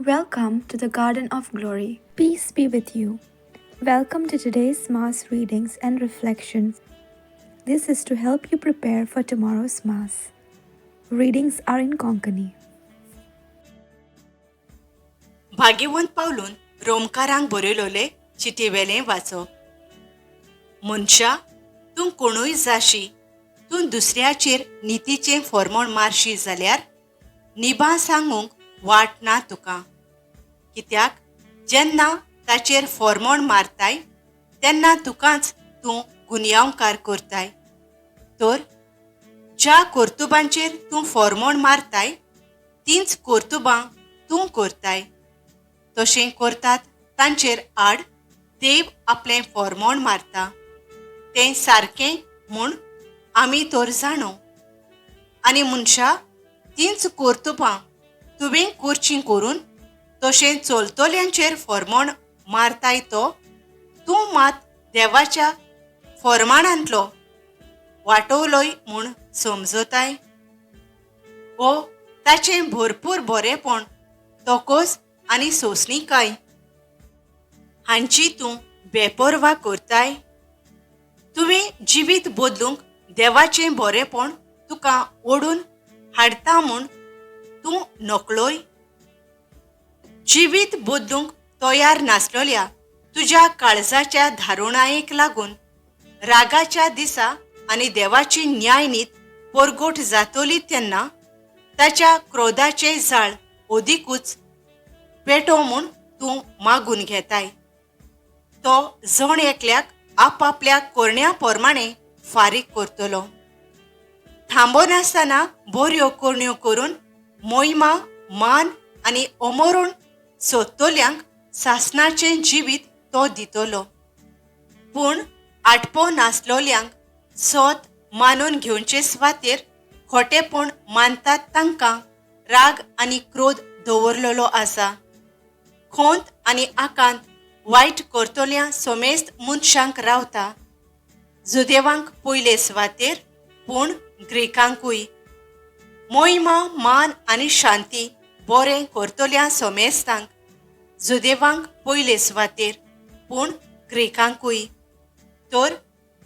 Welcome to the Garden of Glory. Peace be with you. Welcome to today's Mass readings and reflections. This is to help you prepare for tomorrow's Mass. Readings are in Konkani. भाग्यवंत पावलून रोमकारांक बरयलोले चिटयेवेलें वाचप. मनशा, तूं कोणूय जाशी, तूं दुसऱ्याचेर नितीचें फॉर्मोण मारशी जाल्यार निबां सांगूंक वाट ना तुका. कित्याक जेन्ना ताचेर फॉर्मोण मारताय तेन्ना तुकाच तूं गुन्यांवकार करताय. तर ज्या कर्तुबांचेर तूं फॉर्मोण मारताय तींच कर्तुबां तूं करताय. तशें करतात तांचेर आड देव आपलें फॉर्मोण मारता तें सारकें म्हूण आमी तर जाणो. आनी मनशा, तींच कर्तुबां तुवें करचीं करून तशें चलतल्यांचेर फॉर्मोण मारताय तो तूं मात देवाच्या फॉर्माणांतलो वाटोवलोय म्हूण समजताय. ओ ताचें भरपूर बरेंपण, तोकोस आनी सोंसणीकाय हांची तूं बेपर्वा करताय. तुवें जिवीत बदलूंक देवाचें बरेंपण तुका ओडून हाडटा म्हूण तूं नकळोय. जिवीत बदलूंक तयार नासलेल्या तुज्या काळजाच्या धारुणायेक लागून रागाच्या दिसा आनी देवाची न्यायनीत परगोट जातली तेन्ना ताच्या क्रोधाचें जाळ अदिकूच पेटो म्हूण तूं मागून घेताय. तो जण एकल्याक आपापल्या करण्या प्रमाणे फारीक करतलो. थांबनासतना बऱ्यो करण्यो करून मोहिमा, मान आनी अमरण सोदतल्यांक सासणाचें जिवीत तो दितलो. पूण आटपो नासलोल्यांक सोत मानून घेवचे सुवातेर खोटेपण मानतात तांकां राग आनी क्रोध दवरलेलो आसा. खोंत आनी आकांत वायट करतल्या समेस्त मनशांक रावता, जुदेवांक पयले सुवातेर पूण ग्रिकांकूय. मोहिमा, मान आनी शांती बरें करतल्या समेस्तांक, जुदेवांक पयले सुवातेर पूण ग्रिकांकूय. तर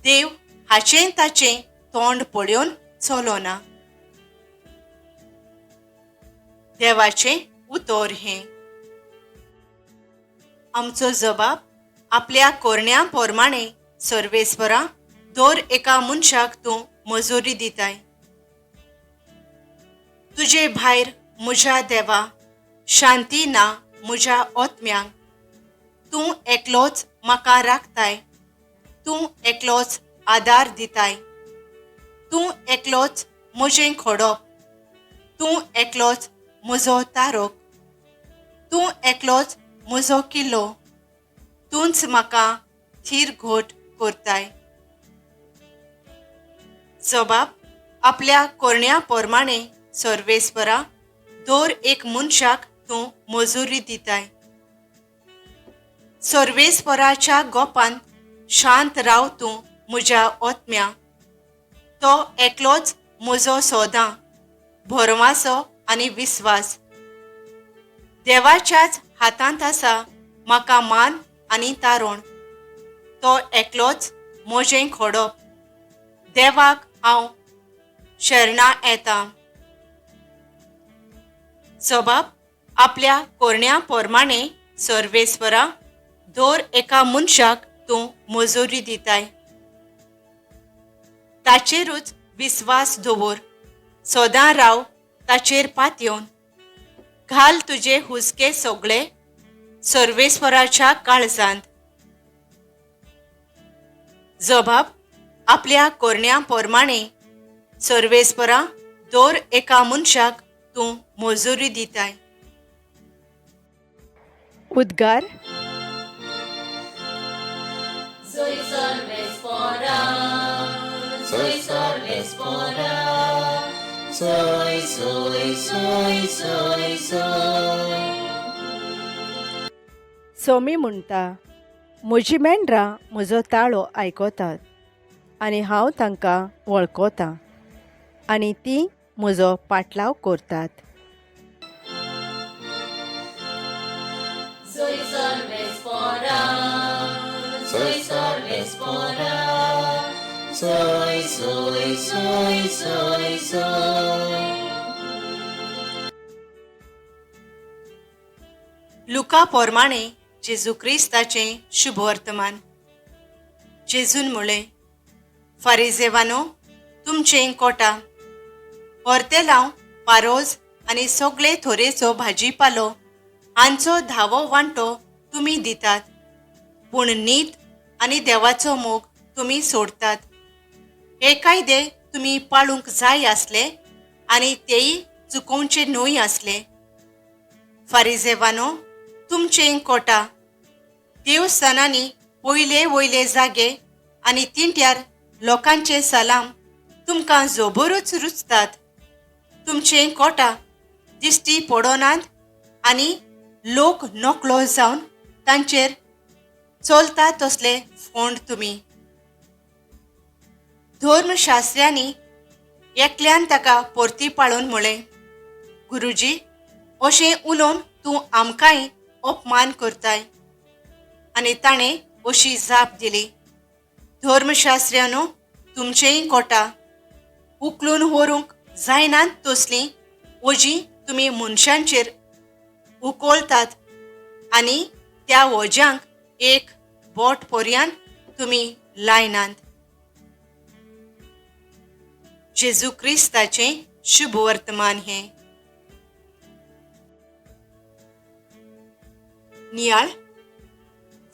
देव हाचें ताचें तोंड पळोवन चलोना. देवाचें उतर हें. आमचो जबाब आपल्या कोरण्या प्रमाणे सर्वेस्वरा दर एका मनशाक तूं मजुरी दिताय. तुजे भायर म्हज्या देवा शांती ना म्हज्या ओत्म्यांक. तूं एकलोच म्हाका राखताय, तूं एकलोच आदार दिताय, तूं एकलोच म्हजें खोडप, तूं एकलोच म्हजो तारक, तूं एकलोच म्हजो किल्लो, तूंच म्हाका थीर घोट करताय. जबाब आपल्या कोरण्या प्रमाणे सर्वेस्वरा दर एक मनशाक तूं मजुरी दिताय. सर्वेस्वराच्या गोपांत शांत राव तूं म्हज्या ओत्म्या. तो एकलोच म्हजो सोदां, भरवासो आनी विस्वास. देवाच्याच हातांत आसा म्हाका मान आनी तारण. तो एकलोच म्हजें खोडप. देवाक हांव शरणा येता. जबाब आपल्या कोरण्या प्रमाणे सर्वेस्वरा दर एका मनशाक तूं मजुरी दिताय. ताचेरूच विस्वास दवर, सदां राव ताचेर पातयेवन. घाल तुजे हुस्के सगळे सर्वेस्वराच्या काळजांत. जबाब आपल्या कोरण्या प्रमाणे सर्वेस्वरा दर एका मनशाक तूं मजुरी दिताय. उद्गार. Soy सर्वेस्पोरा, soy, soy, soy, soy, soy. Somi म्हणटा, म्हजीं मेंढरां म्हजो ताळो आयकतात आनी हांव तांकां वळखतां आनी तीं म्हजो पाटलाव करतात. Soy सर्वेस्पोरा, soy सर्वेस्पोरा, soy soy soy soy soy. लुका पोरमाणे जेजू क्रिस्ताचें शुभवर्तमान. जेजून म्हळें, फारिजेवानो, तुमचें कोटा होर्तेलांव, पारोज आनी सगळे थोरेचो भाजी पालो हांचो धावो वांटो तुमी दितात, पूण नीत आनी देवाचो मोग तुमी सोडतात. हे कायदे तुमी पाळूंक जाय आसले आनी तेय चुकोवचे न्हय आसले. फारिजेवानो, तुमचें कोटा. देवस्थानांनी पयले वयले जागे आनी तिंट्यार लोकांचे सलाम तुमकां जोबरूच रुचतात. तुमचें कोटा, दिश्टी पडनात आनी लोक नकळो जावन तांचेर चलता तसले फोंड तुमी. धर्मशास्त्र्यांनी एकल्यान ताका परती पाळून म्हळें, गुरुजी, अशें उलोवन तूं आमकांय अपमान करताय. आनी ताणें अशी जाप दिली, धर्मशास्त्र्यानो, तुमचेंय कोटा. उखलून व्हरूंक जायनात तसलीं ओजीं तुमी मनशांचेर उखलतात आनी त्या वोज्यांक एक बोट पर्यान तुमी लायनात. जेजू क्रिस्ताचें शुभ वर्तमान हें. नियाळ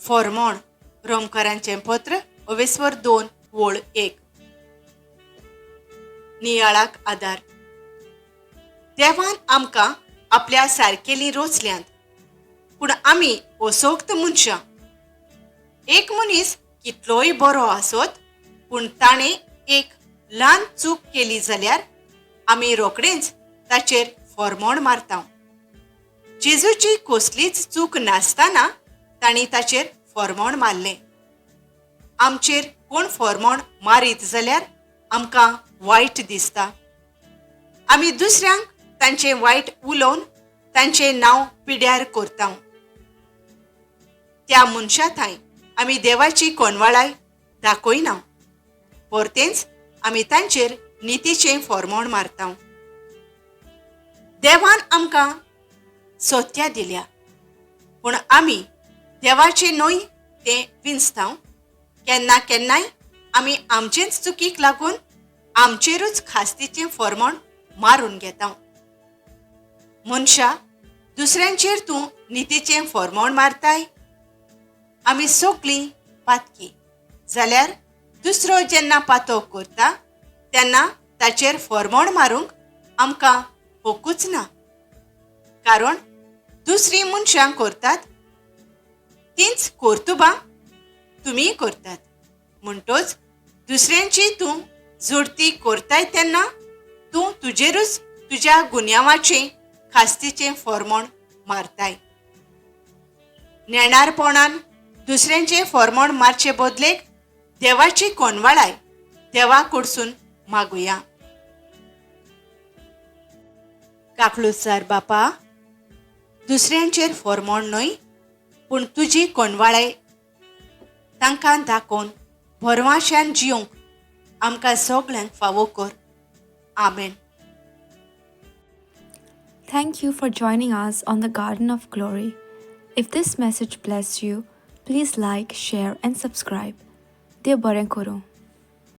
फॉर्मोण, रोमकारांचें पत्र, अवेस्वर 2 वळ 1. नियाळाक आदार. देवान आमकां आपल्या सारकेलीं रोचल्यांत, पूण आमी असोक्त मनशां. एक मनीस कितलोय बरो आसत, पूण ताणें एक ल्हान चूक केली जाल्यार आमी रोखडेंच ताचेर फॉर्मोण मारता. जेजूची कसलीच चूक नासतना तांणी ताचेर फॉर्मोण मारलें. आमचेर कोण फॉर्मोण मारीत जाल्यार आमकां वायट दिसता. आमी दुसऱ्यांक तांचें वायट उलोवन तांचें नांव पिड्यार करता. त्या मनशा थंय आमी देवाची कोनवाळाय दाखयना, परतेंच आमी तांचेर नितीचें फॉर्मोण मारता. देवान आमकां सत्या दिल्या, पूण आमी देवाचें न्हय तें विंचता. केन्ना केन्नाय आमी आमचेच चुकीक लागून आमचेरूच खास्तीचें फॉर्मोण मारून घेता. मनशा, दुसऱ्यांचेर तूं नितीचें फॉर्मोण मारताय. आमी सगळीं पातकी जाल्यार दुसरो जेन्ना पातो करता तेन्ना ताचेर फॉर्मोण मारूंक आमकां हकूच ना, कारण दुसरीं मनशां करतात तींच कर्तुबां तुमीय करतात. म्हणटोच दुसऱ्यांची तूं जोडती करताय तेन्ना तूं तुजेरूच तुज्या गुन्यांवाचें खास्तीचें फॉर्मोण मारताय. नेणारपणान दुसऱ्यांचें फॉर्मोण मारचे बदलेक देवाची कोनवाळाय देवा कडसून मागुया. काकळुसार बापा, दुसऱ्यांचेर फॉर्मोण न्हय, पूण तुजी कोनवाळाय तांकां दाखोवन भरवाश्यान जियोंक आमकां सगळ्यांक फावो कर. आमेन. Thank you for joining us on the Garden of Glory. If this message blessed you, please like, share, and subscribe. देव बरें करूं.